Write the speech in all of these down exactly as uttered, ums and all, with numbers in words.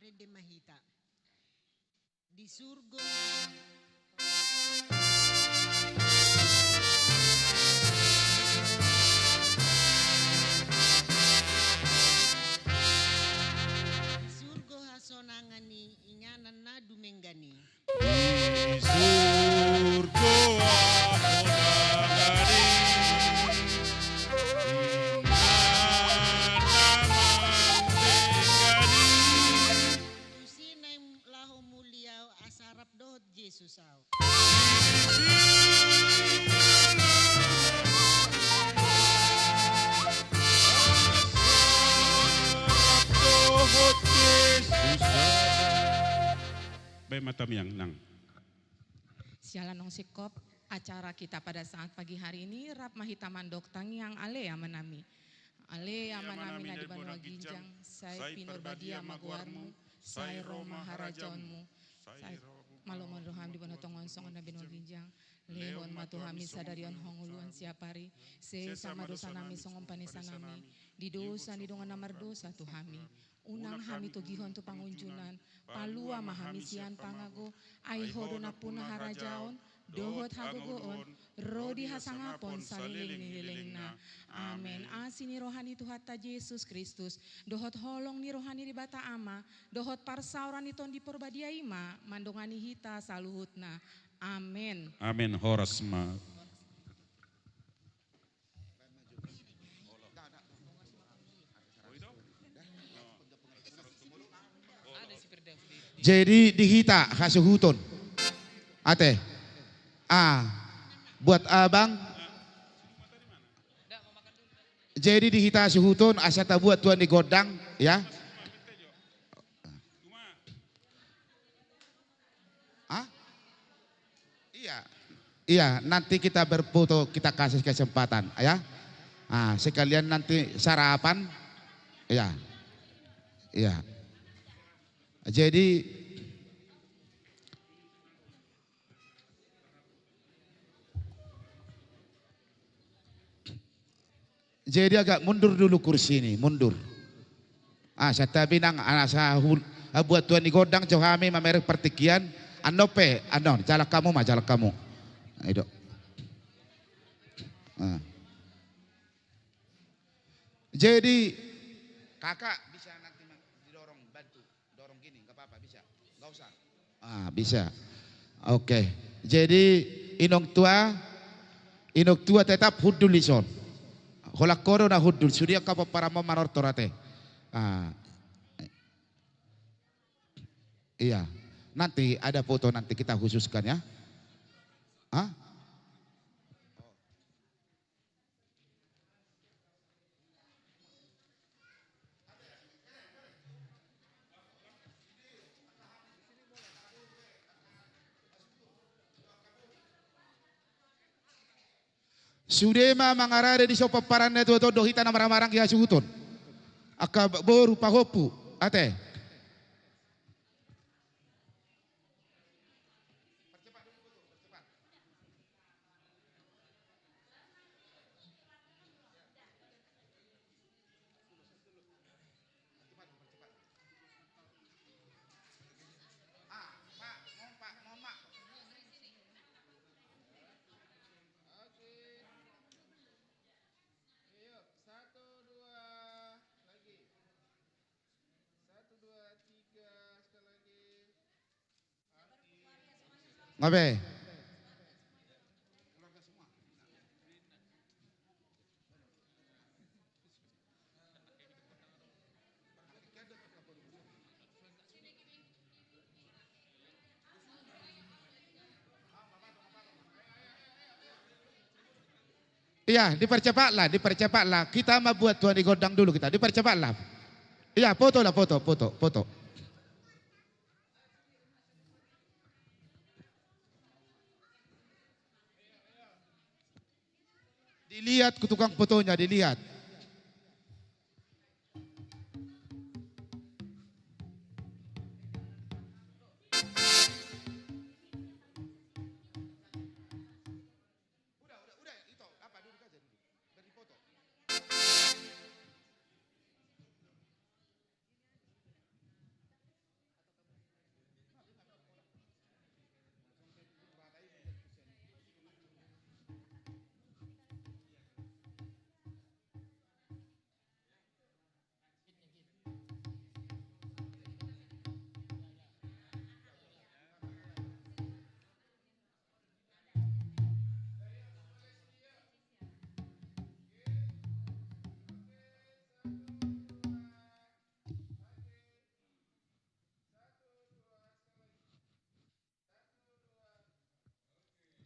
Ende ma hita. Di surgo. Di surgo hasonangan ni inganan na dumenggan i. Di surgo hasonangan ni inganan na dumenggan i. Tusi naeng laho mulia asa rap dohot Jesus au. Baen ma tamiang nang. Siala naung singkop acara kita pada saat pagi hari ini, rap ma hita mandok tangiang. Ale Amanami. Ale Amanami na di banua ginjang, sai pinarbadia ma goarmu, sai ro ma harajaonmu, sai malo ma roham di banua tonga on songon na di banua ginjang. Lehon ma tu hami sadari on hangoluan siapari, sesa ma dosanami songon panesanami di dosa ni dongan na mardosa tu hami. Unang hami togihon tu pangunjunan, palua ma hami sian pangago, ai Ho do nampuna harajaon, dohot hagogoon, ro di hasangapon saleleng ni lelengna. Amen. Asi ni roha ni Tuhanta Jesus Kristus, dohot holong ni roha ni Debata Ama, dohot parsaoran ni Tondi Parbadia i ma mandongani hita saluhutna. Amen. Amen. Horas ma. Jadi di hita hasuhuton. Ate. Ah, buat abang. Jadi di hita hasuhuton asa tabuat tua ni gondang, ya. Ah? Iya. Iya, nanti kita berfoto, kita kasih kesempatan, ya. Ah, sekalian nanti sarapan. Iya. Iya. Jadi, jadi agak mundur dulu kursi ini, mundur. Ah, santabi nang, ah, asa hul-, ah, buat tua ni gondang jo hami mamereng partingkian. Annon pe, annon, jalan kamu ma, jalan kamu. Ayo, dok. Ah. Jadi, kakak bisa nanti ma-, didorong, bantu. Dorong gini, nggak apa-apa, bisa. Nggak usah. Ah, bisa. Oke. Jadi, inong tua, inong tua tetap hundul dison. Holan ho do na hundul, sude angka pomparanmu manortor ate. Ah. Iya. Nanti ada foto nanti kita khususkan ya. Ah? Sude ma mangarade di so pomparan na tuatua on do hita na marhahamaranggi hasuhuton. Angka boru pahompu, ate. Oke. Ayo, satu, dua, lagi. Satu, dua, tiga, sekali lagi. Ngabe? Iya, dipercepatlah, dipercepatlah. Kita mau buat tua ni gondang dulu kita. Dipercepatlah. Iya, foto lah, foto, foto, foto. Dilihat ku tukang fotonya, dilihat. Udah, udah, udah, itu apa, duduk aja dulu. Biar dipoto.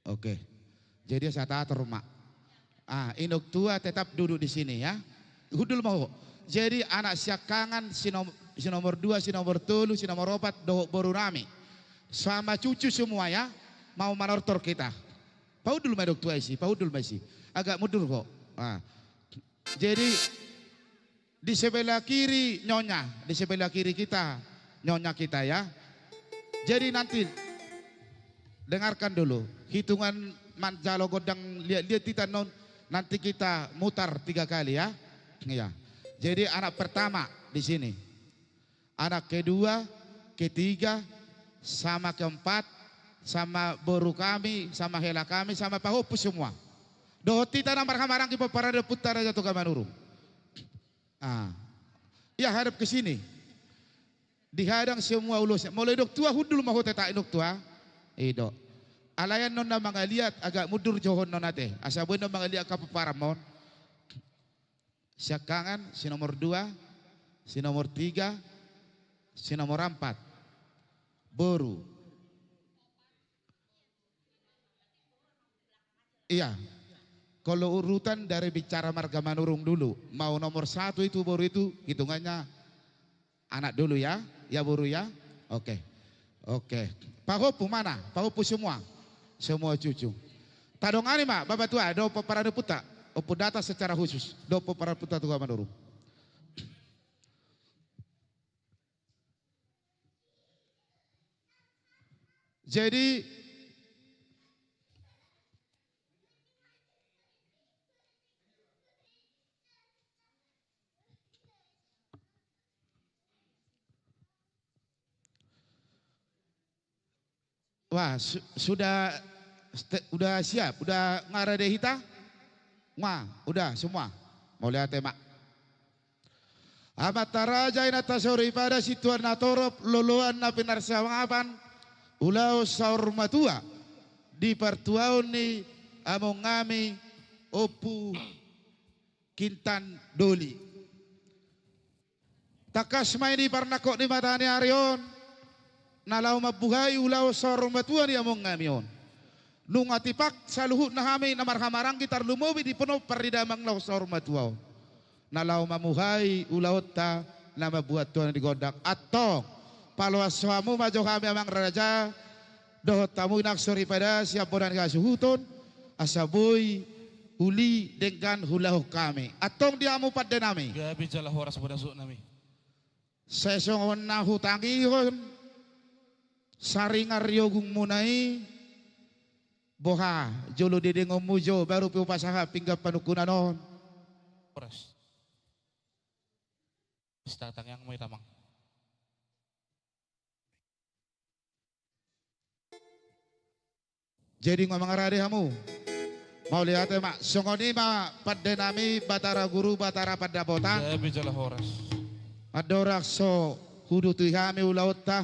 Oke. Jadi asa taatur ma. Ah, inuk tua tetap duduk di sini ya. Hundul ma ho. Jadi anak siangkangan si nom-, si nomor dua, si nomor tolu, si nomor opat, dohot boru nami. Sama cucu semua ya. Mau manortor kita. Pahundul ma inuk tua isi, pahundul ma isi. Agak mundur ho. Ah. Jadi di sebelah kiri nyonya, di sebelah kiri kita nyonya kita ya. Jadi nanti dengarkan dulu, hitungan manjalo gondang liat-liat hita non, nanti kita mutar tiga kali ya. Iya. Jadi anak pertama di sini, anak kedua, ketiga, sama keempat, sama boru kami, sama hela kami, sama pahompu semua. Dohot hita na marhamaranggi pomparan ni ompunta Raja Toga Manurung. Ah. Ya, hadap ke sini. Dihadang semua ulos. Molo inuk tua hundul ma ho tetap inuk tua. Ido. Alai annon na mangaliat agak mundur jo ho annon ate. Asa boi annon mangaliat hapomparanmon. Siangkangan, si nomor dua, si nomor tiga, si nomor empat. Boru. Iya. Kalau urutan dari bicara marga Manurung dulu, mau nomor satu itu boru itu hitungannya anak dulu ya, ya boru ya. Oke. Oke. Pahompu mana? Pahompu semua. Semua cucu. Tadongani ma, Bapak Tua, dohot pomparan ni ompunta. Ompu Data secara khusus. Dohot pomparan ni ompunta Toga Manurung. Jadi, wah, su-, sudah ste-, udah siap, udah ngarade hita? Wah, udah semua. Mauliate ma. Amanta raja, inanta soripada, situan na torop, loloan na pinarsangapan, ulaon saur matua di partuaon ni among nami Ompu Kintan Doli. Tangkas ma i di parnangkok ni mata ni ari on, na laho mambuhai ulaon saur matua ni among nami on. Nunga tipak saluhutna hami na marhamaranggi tarlumobi di pinompar ni damang laho saur matua on, na laho mambuhai ulaonta na mambuat tua ni gondang. Antong, paloas hamu ma jo hami amang raja, dohot hamu inang soripada sian bona ni hasuhuton, asa boi uli denggan huulahon hami. Antong di hamu pande nami. Gabe jala horas bona suhut nami. Sai songon na hutangihon saringar ni ogungmuna i, boha jolo didengonmu jo baru pe hupasahat pinggan panungkunan on. Horas. Pesta tangiang ma i amang. Jadi nunga mangarade hamu. Mauliate ma, songon i ma pande nami Batara Guru, Batara Pandapotan. Gabe jala horas. Andorang so hudutui hami ulaonta,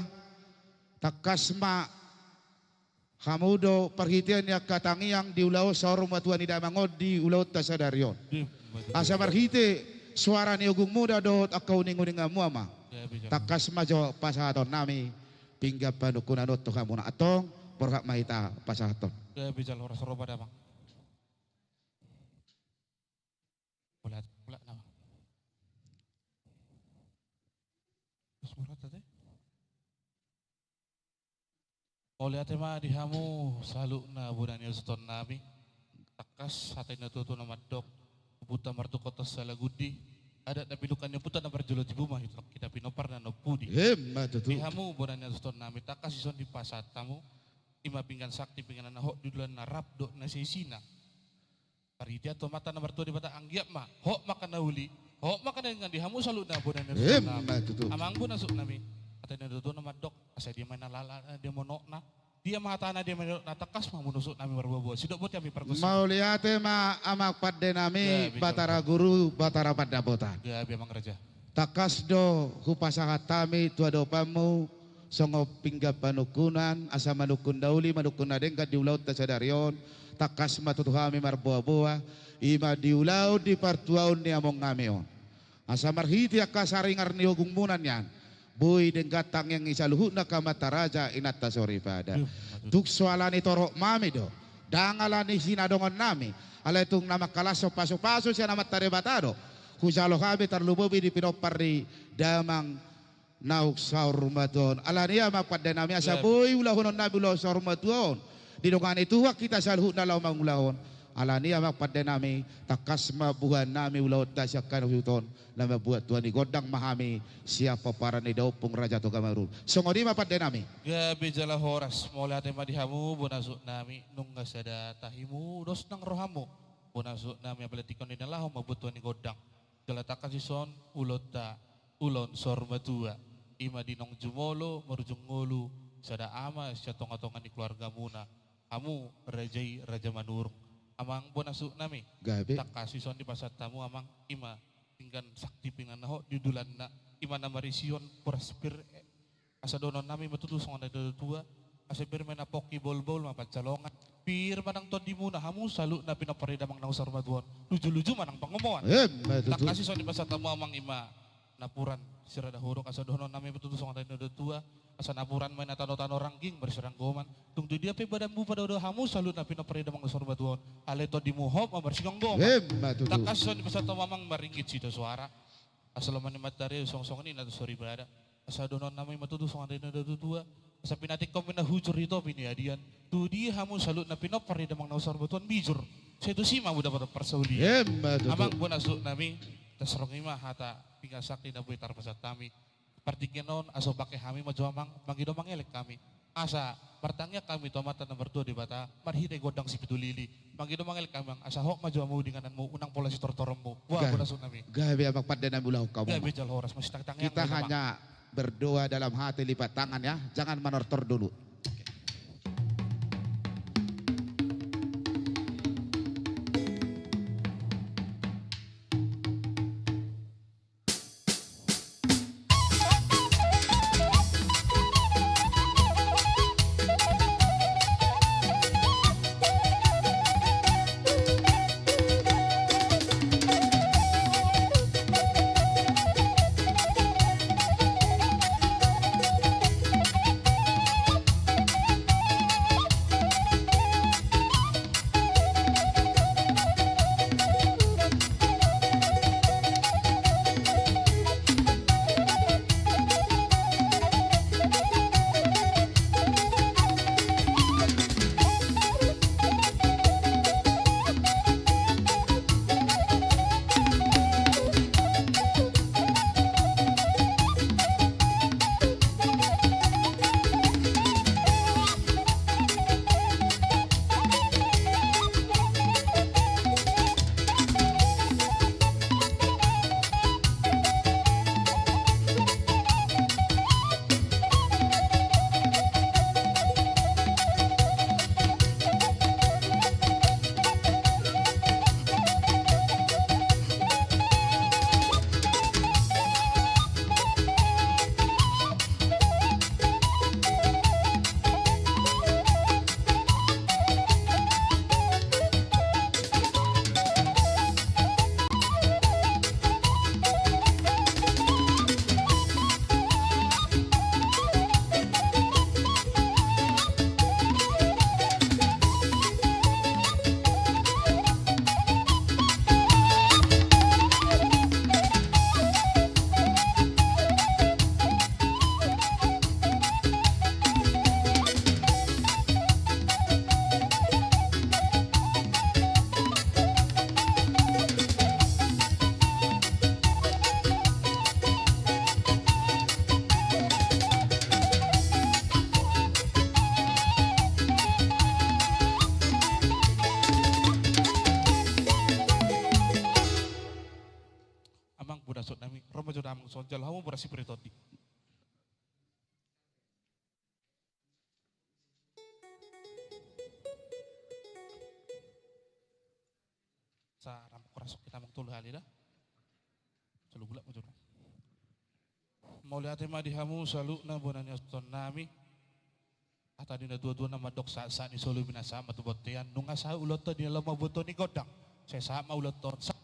tangkas ma hamu do parhitean ni angka tangiang di ulaon saur matua ni damang on di ulaonta sadari on. Gabe jala. Asa marhite suara ni ogungmuna dohot angka uninguninganmuna ma. Gabe jala. Tangkas ma jo pasahaton nami pinggan panungkunan on tu hamuna. Antong, borhat ma hita pasahathon. Gabe jala horas, ro ma damang. Mulak, mulak nama. Terus borhat ate. Mauliate ma di hamu saluhutna bona ni hasuhuton nami. Tangkas hata ni natuatua na mandok, ompunta martungkothon salagundi, adat na pinungka ni ompunta na marjolo tibu ma hita pinompar na ompudi. Emma tutu. Di hamu bona ni hasuhuton nami, tangkas dison dipasahat hamu, i ma pinggan sakti, pinggan na hot di dolian, na rap dohot na siisina. Marhite Amanta na martua Debata, anggiat ma hot ma angka na uli, hot ma angka na denggan di hamu saluhutna bona ni hasuhuton nami. Emma tutu. Amang bona suhut nami. Hata ni natuatua na mandok, asa dia ma na lala, dia ma unokna. Dia ma hatana, dia ma unokna, tangkas ma muna suhut nami marboaboa. Sidok boti hami pargonsi. Mauliate ma amang pande nami, Batara Guru, Batara Pandapotan. Gabe amang raja. Tangkas do hupasahat hami tu adopanmu songon pinggan panungkunan, asa manungkun na uli, manungkun na denggan di ulaonta sadari on. Tangkas ma tutu hami marboaboa, i ma di ulaon di partuaon ni among nami on. Asa marhite angka saringar ni ogungmuna nian, boi denggan tangiang ni saluhutna angka amanta raja, inanta soripada. Tung so ala ni torop nami do, ndang ala ni sinadongan nami, alai tung na mangkalashon pasupasu sian Amanta Debata do hujalo hami, tarlumobi di pinompar ni damang naung saur matua on. Ala ni i, amang pande nami, asa boi ulahonon nami ulaon saur matua on, didongani Tuhan hita saluhutna laho mangulahon. Ala ni i, amang pande nami, tangkas ma buhaan nami ulaonta sian hanututon, na mambuat tua ni gondang ma hami sian pomparan ni daompung Raja Toga Maruru. Songon i ma pande nami. Gabe jala horas. Mauliate ma di hamu bona suhut nami, nunga sada tahimu dos nang rohamu bona suhut nami, apala tingkos ni na laho mambuat tua ni gondang. Jala tangkas dison ulaonta ulaon saur matua, i ma di naung jumolo marujung ngolu sada ama sian tongatonga ni keluargamuna, hamu raja i Raja Manurung. Amang bona suhut nami, gabe, tangkas dison dipasahat hamu amang, i ma pinggan sakti, pinggan na hot di dulanna, i ma na marisihon boras pir, asa dohonon nami ma tutu songon na nidok ni natua-tua, asa pir ma i na pongki, bahulbahul ma pansalongan. Pir ma nang tondimuna hamu saluhutna pinompar ni damang naung saur matua on, lujuluju ma nang pangomoan. Emma tutu. Tangkas dison dipasahat hamu amang, i ma napuran sirara huruk, asa dohonon nami ma tutu songon na nidok ni natua-tua, asa napuran ma i na tanotano rangging marsiranggoman. Tung tu dia pe badanmu, padao-dao hamu saluhutna pinompar ni damang naung saur matua on, alai tondimu hot ma marsigomgoman. Emma tutu. Tangkas dison dipasahat hamu amang maringgit sitio soara, asa lomo ni mataniari, songon i nang tu soripada. Asa dohonon nami ma tutu songon na nidok ni natua-tua, asa pinatingkon ma i na hujur di topi ni adian. Tu dia hamu saluhutna pinompar ni damang naung saur matua on, mijur, sai tusi ma hamu dapotan parsaulian. Emma tutu. Amang bona suhut nami, tarsongon i ma hata pinggan sakti na boi tarpasahat hami. Partingkian on asa hupake hami ma jo amang mangido mangelek hami, asa martangiang hami tu Amanta na martua Debata marhite gondang sipitu lili. Mangido mangelek hami amang, asa hot ma jo hamu di ingananmu, unang pola sitortoronmu. Wah, bona suhut nami. Gabe amang pande nami, ulahon hamu. Gabe jala horas, masih tangiang. Kita hanya berdoa dalam hati, lipat tangan ya, jangan manortor dulu. Amang bona suhut nami, ro ma jo damang songon jalo hamu boras sipir tondi. Sa rambuk rasuk kita mang tolu hali da. Solu bulak ma jo. Mauliate ma di hamu saluhutna bona ni asuhon nami. Hata ni na tua-tua na mandok sahat-sahat ni solu binasahat ma tu bontean. Nunga sahat ulaonta di na laho mambuat tua ni gondang, sai sahat ma ulaonta on. Sa-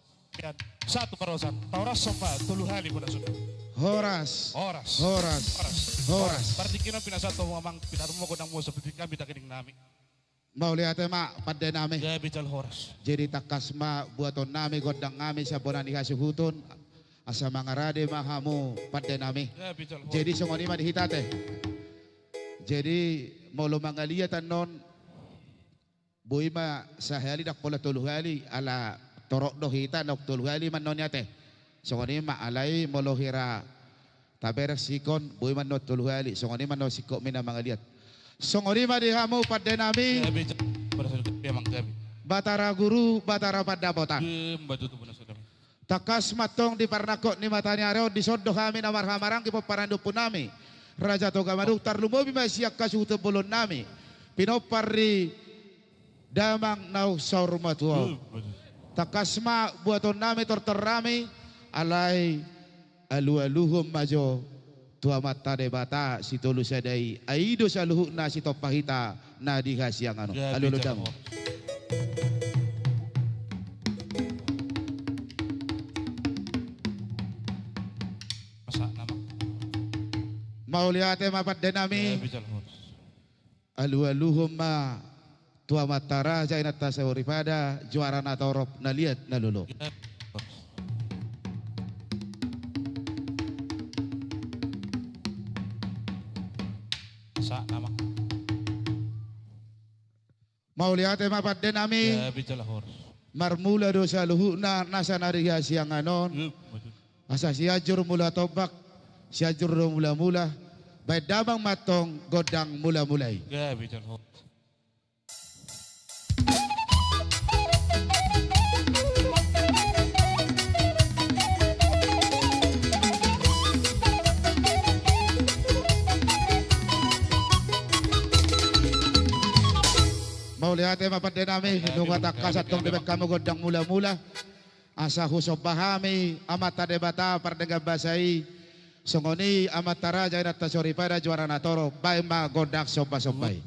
Satu parosan, tahoras somba tolu hali bona suda. Horas. Horas. Horas. Horas. Horas. Partingkian on pinasahat tu hamu amang, pinarmuna gondang muse, partingkian hami tangkining nami. Mauliate ma pande nami. Gabe jala horas. Jadi tangkas ma buaton nami gondang nami sian bona ni hasuhuton. Asa mangarade ma hamu pande nami. Gabe jala horas. Jadi songon i ma di hita ate. Jadi molo mangaliat annon, boi ma sahali ndang pola tolu hali, ala torop do hita naung tolu hali ma annon i ate. Songon i ma alai molo hira tabereng singkop, boi ma annon tolu hali, songon i ma annon singkop ni na mangaliat. Songon i ma di hamu pande nami. Gabe, gabe, amang, gabe. Batara guru, Batara pandapotan. Gabe, tutu bona suda. Tangkas ma antong di parnangkok ni mata ni ari on, dison do hami na marhahamaranggi pomparan ni ompu nami Raja Toga Madung, tarlumobi ma sian hasuhuton bolon nami, pinompar ni damang naung saur matua on. Tangkas ma buaton nami tortor nami, alai alualuhon ma jo tu Amanta Debata Sitolu Sada i, ai i do saluhutna sitompa hita na di hasiangan on. Gabe. Alualuhon damang. Masa nama. Mauliate ma pande nami. Gabe jala horas. Alualuhon ma tu Amanta Raja Inanta Soripada, juara na torop, na liat na lolo. Sa nama. Mauliate ma pande nami. Gabe jala horas. Marmula do saluhutna nasa na di hasiangan on. Asa Sianjur Mula Tombak, Sianjur do mulamula, baen damang ma antong gondang mulamula i. Gabe jala horas. Mauliate ma pande nami, nunga tangkas antong dibaen hamu gondang mulamula. Asa husomba hami Amanta Debata pardenggan basa i, songon i Amanta Raja Inanta Soripada, juara na torop, baen ma gondang sombasomba i.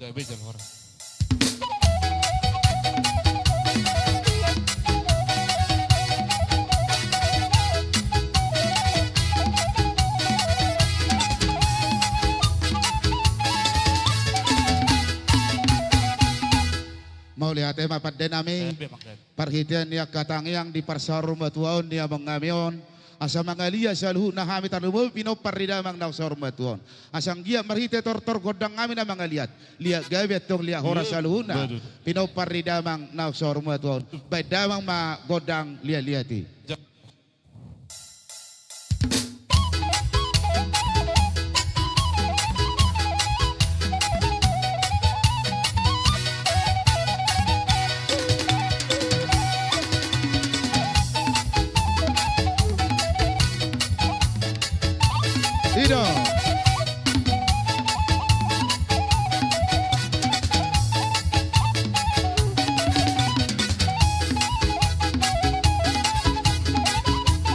Mauliate ma pande nami. Parhitean ni angka tangiang di parsaurmatuaon ni amang nami on, asa mangaliat saluhutna hami tarlumobi pinompar ni damang naung saurmatuaon. Asa anggiat marhite tortor gondang hami na mangaliat, liat gabe antong liat horas saluhutna pinompar ni damang naung saurmatuaon. Baen damang ma gondang liatliat i. I do.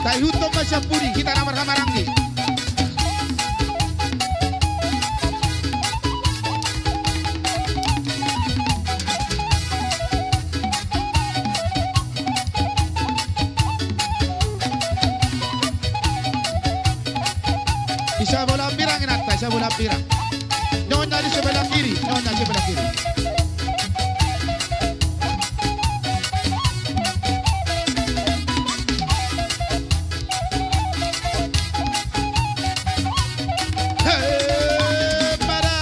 Taihuthon ma sian pudi hita na marhahamaranggi. Di sabola hambirang inanta, di sabola hambirang. Nyonya di sebelah kiri, nyonya di sebelah kiri. Hei, pada.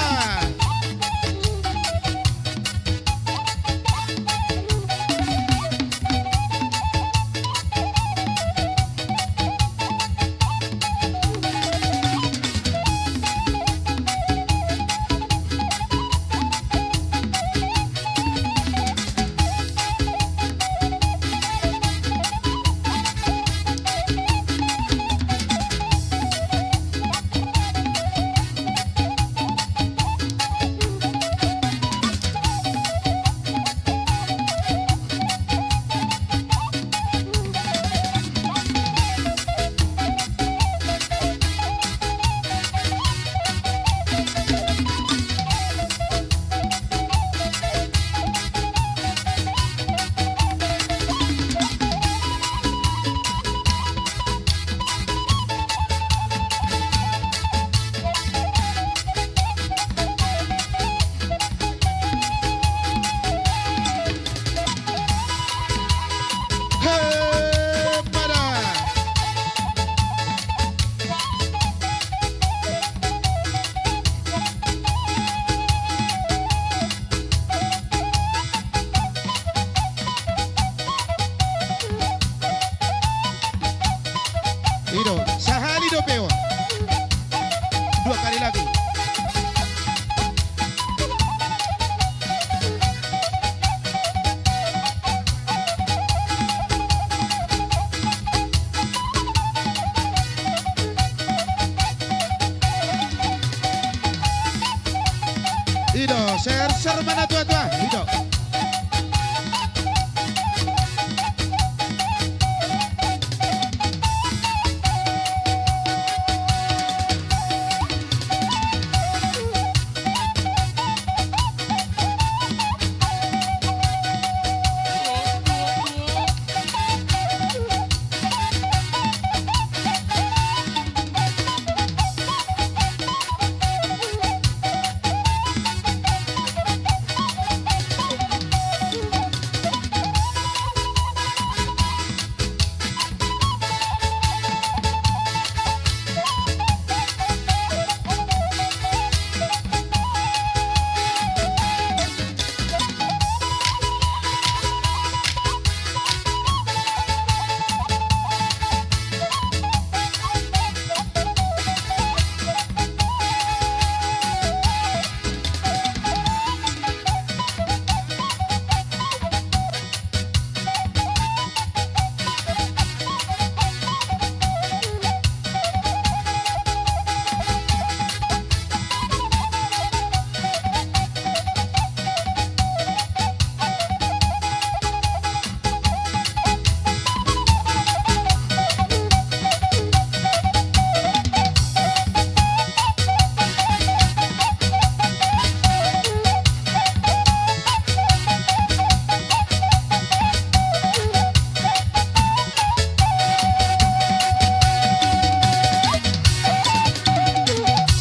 I do, serser ma na tua-tua. I do.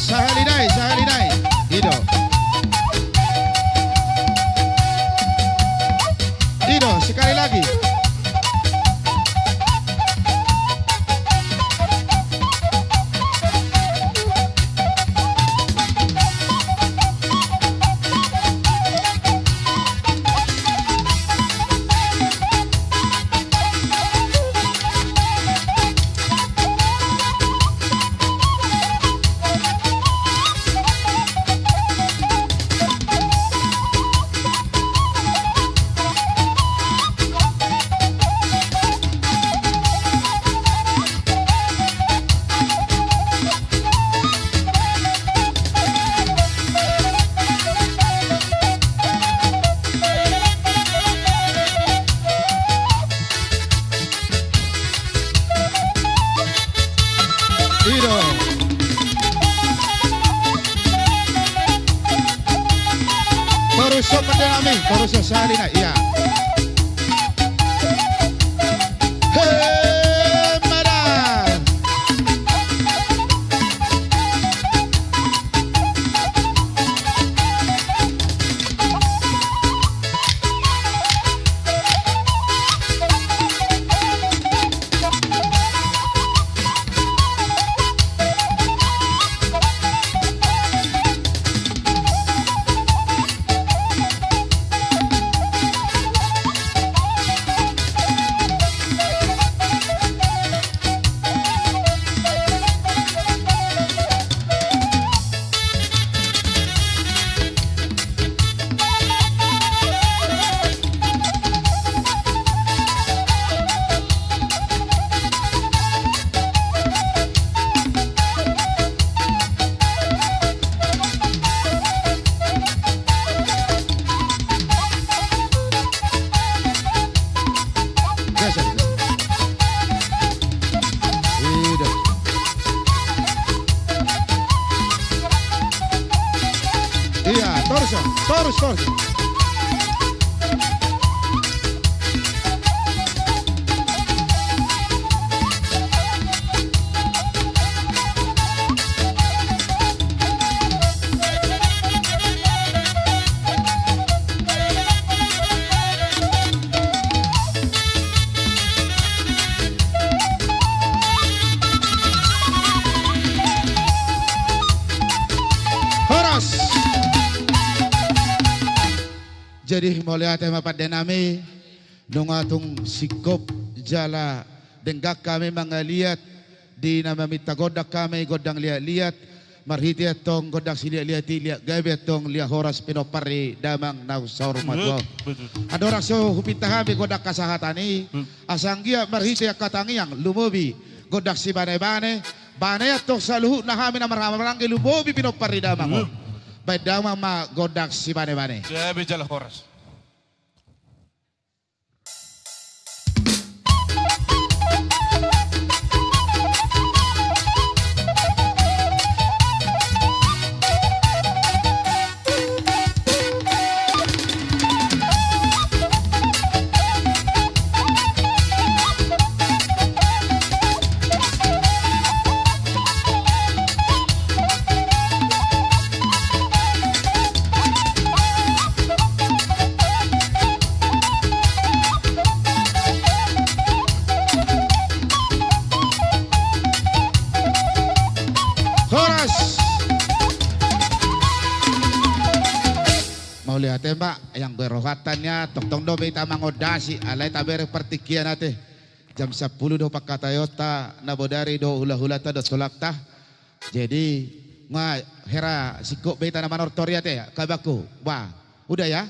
Sahali nai, sahali nai. I do. I do, sekali lagi. I do. Torus on ma, amang nami, torus on sahali nai, ia. He, mada. Geser, geser. I do. Ia, torus on, torus, torus. Horas. Jadi mauliate ma pande nami, nunga tung singkop jala denggan hami mangaliat di na maminta gondang hami, gondang liat-liat, marhite antong gondang siliat-liat i, liat gabe antong liat horas pinompar ni damang na saur matua on. Betul. Andorang so hupinta hami gondang hasahatan i, hmm, asa anggiat marhite angka tangiang lumobi gondang sibane-bane, bane antong saluhutna hami na marhahamaranggi lumobi pinompar ni damang on. Hmm. Baen damang ma gondang simanebane. Gabe jala horas. Horas. Mauliate ma, ianggo i rohanta nian, tongtong do be hita mangondasi, alai tabereng partingkian ate. Jam sampulu do pangkataionta, na bodari do hulahulanta dohot tulangta. Jadi, nga hera singkop be hita na manortor i ate, kabaku. Ba, udah ya.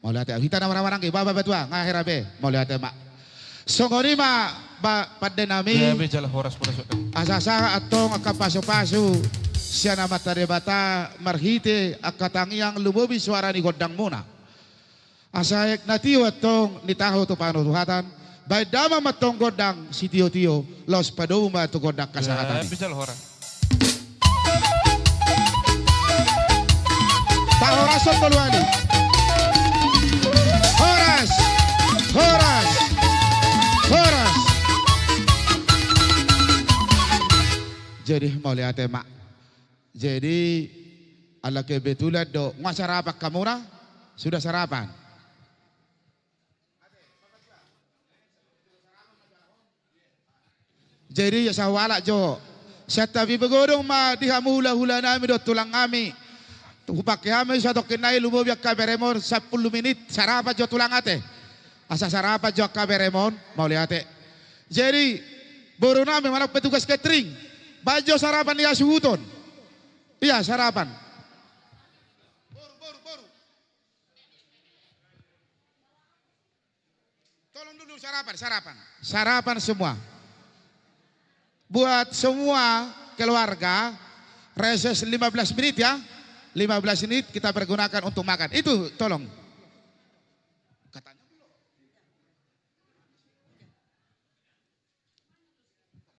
Mauliate, hita na maramaranggi, ba, ba, batua, nga hera be. Mauliate ma. Songon i ma, ba, pande nami. Gabe jala horas, horas. Asa sahat antong angka pasupasu sian Amanta Debata marhite angka tangiang lumobi suara ni gondangmuna. Asa aek na tio antong ni tahu tu panutuhatan, baen damang ma antong gondang sitiotio, laos padomu ma tu gondang hasahatan i. Gabe jala horas. Tahorashon tolu hali. Horas, horas, horas. Jadi, mauliate ma. Jadi, ala kebetulan do, nga sarapan hamuna, sudah sarapan. Jadi, ia sahualak jo. Santabi begodong ma di hamu hulahula nami dohot tulang nami. Hupake hami satongkin nai lumobi angka berem on sampulu menit, sarapan jo tulang ate. Asa sarapan jo angka berem on, mauliate. Jadi, boru nami manang petugas catering. Baen jo sarapan ni hasuhuton. Ia, sarapan. Boru, boru, boru. Tolong dulu sarapan, sarapan. Sarapan semua. Buat semua keluarga, reses lima belas menit ya. Lima belas menit kita pergunakan untuk makan. Itu tolong.